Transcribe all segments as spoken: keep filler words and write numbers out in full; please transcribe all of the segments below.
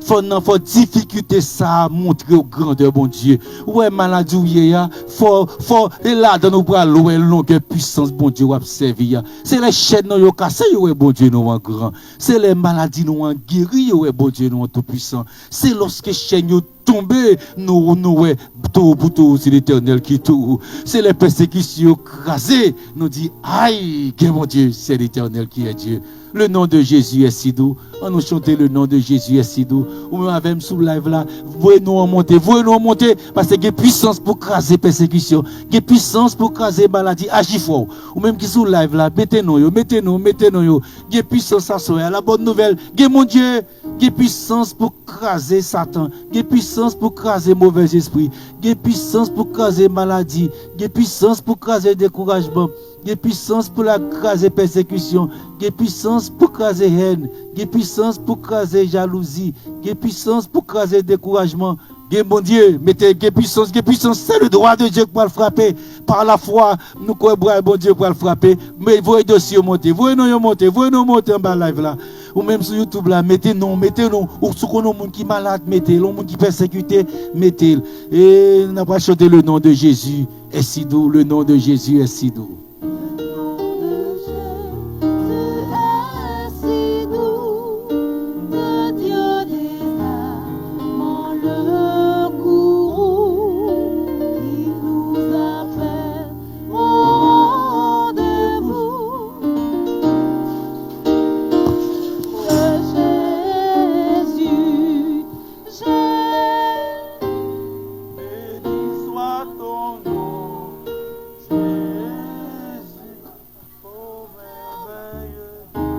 Fò nan fò difikilte sa a montre w grandè Bondye. Ou wè maladi w ye a, fò, fò, e ladan ou pral wè longè pwisans Bondye w ap sèvi a. Se lè chèn nou yo kase, yo wè Bondye nou an gran. Se lè maladi nou an geri, yo wè Bondye nou an toupwisan. Se lòske chèn yo tonbe, nou, nou wè towo pou towo, se Letènèl ki towo. Se lè pèsekisyon yo kraze, nou di, ay, gen Bondye, c'est l'Éternel qui est Dieu. Le nom de Jésus est si doux. An nou chante le nom de Jésus est si doux. Ou menm avè m sou live la, voye non an monte, voye non an monte, paske gen pwisans pou kraze pèsekisyon, gen pwisans pou kraze maladi, aji fò. Ou menm ki sou live la, mete non yo, mete non, mete non yo. Gen pwisans aswè a, la bòn nouvèl, gen Bondye, gen pwisans pou kraze Satan, gen pwisans pou kraze movèzespri, gen pwisans pou kraze maladi, gen pwisans pou kraze dekourajman, gen pwisans pou la kraze pèsekisyon, gen pwisans pou kraze hèn, gen pwisans pou kraze jalouzi, gen pwisans pou kraze dekourajman. Gen Bondye, mete gen pwisans, gen pwisans, c'est le doigt de Dieu ki pral frape. Pa lafwa, nou kwè bra Bondye pral frape. Men voye dosye yo monte, voye non yo monte, voye non monte anba live la. Ou menm sou YouTube la, mete non, mete non. Ou si w konnen yon moun ki malad, mete l. Yon moun ki pèsekite, mete l. E n ap chante le nom de Jésus est si doux, le nom de Jésus est si doux. Le nom de Jésus est si doux, le Dieu des armes, le courroux qui nous appelle au rendez-vous. Que Jésus, Jésus, béni soit ton nom, Jésus, ô merveilleux Dieu.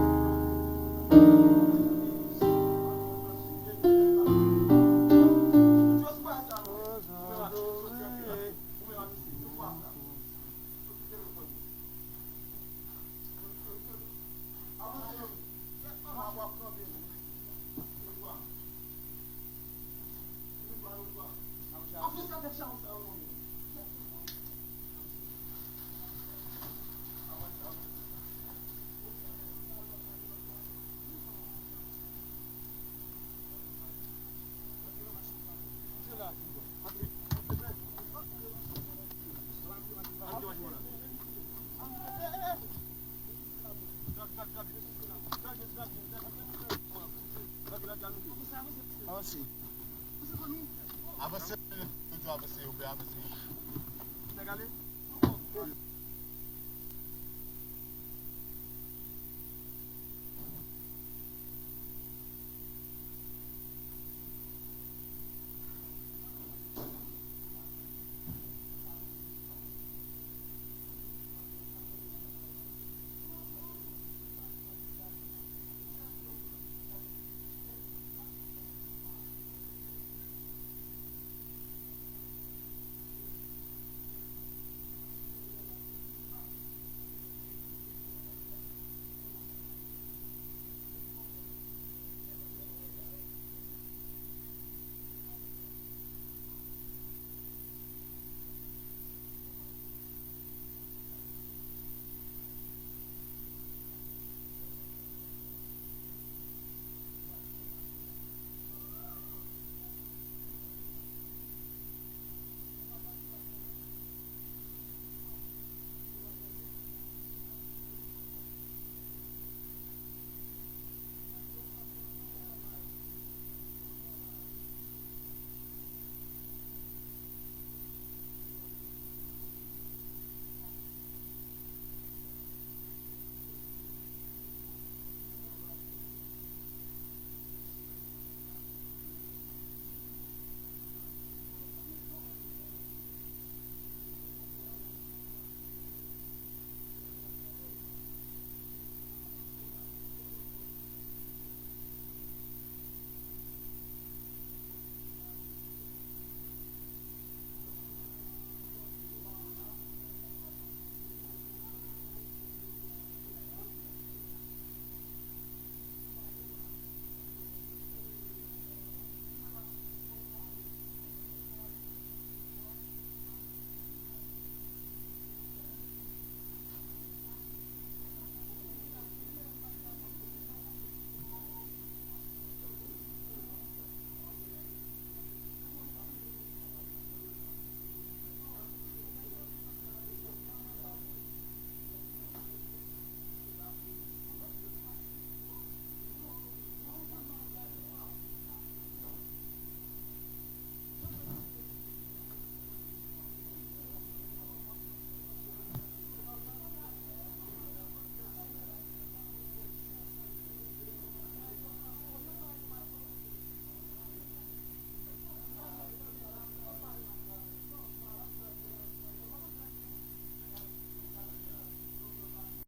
Avanse. Avanse, yo pe avanse.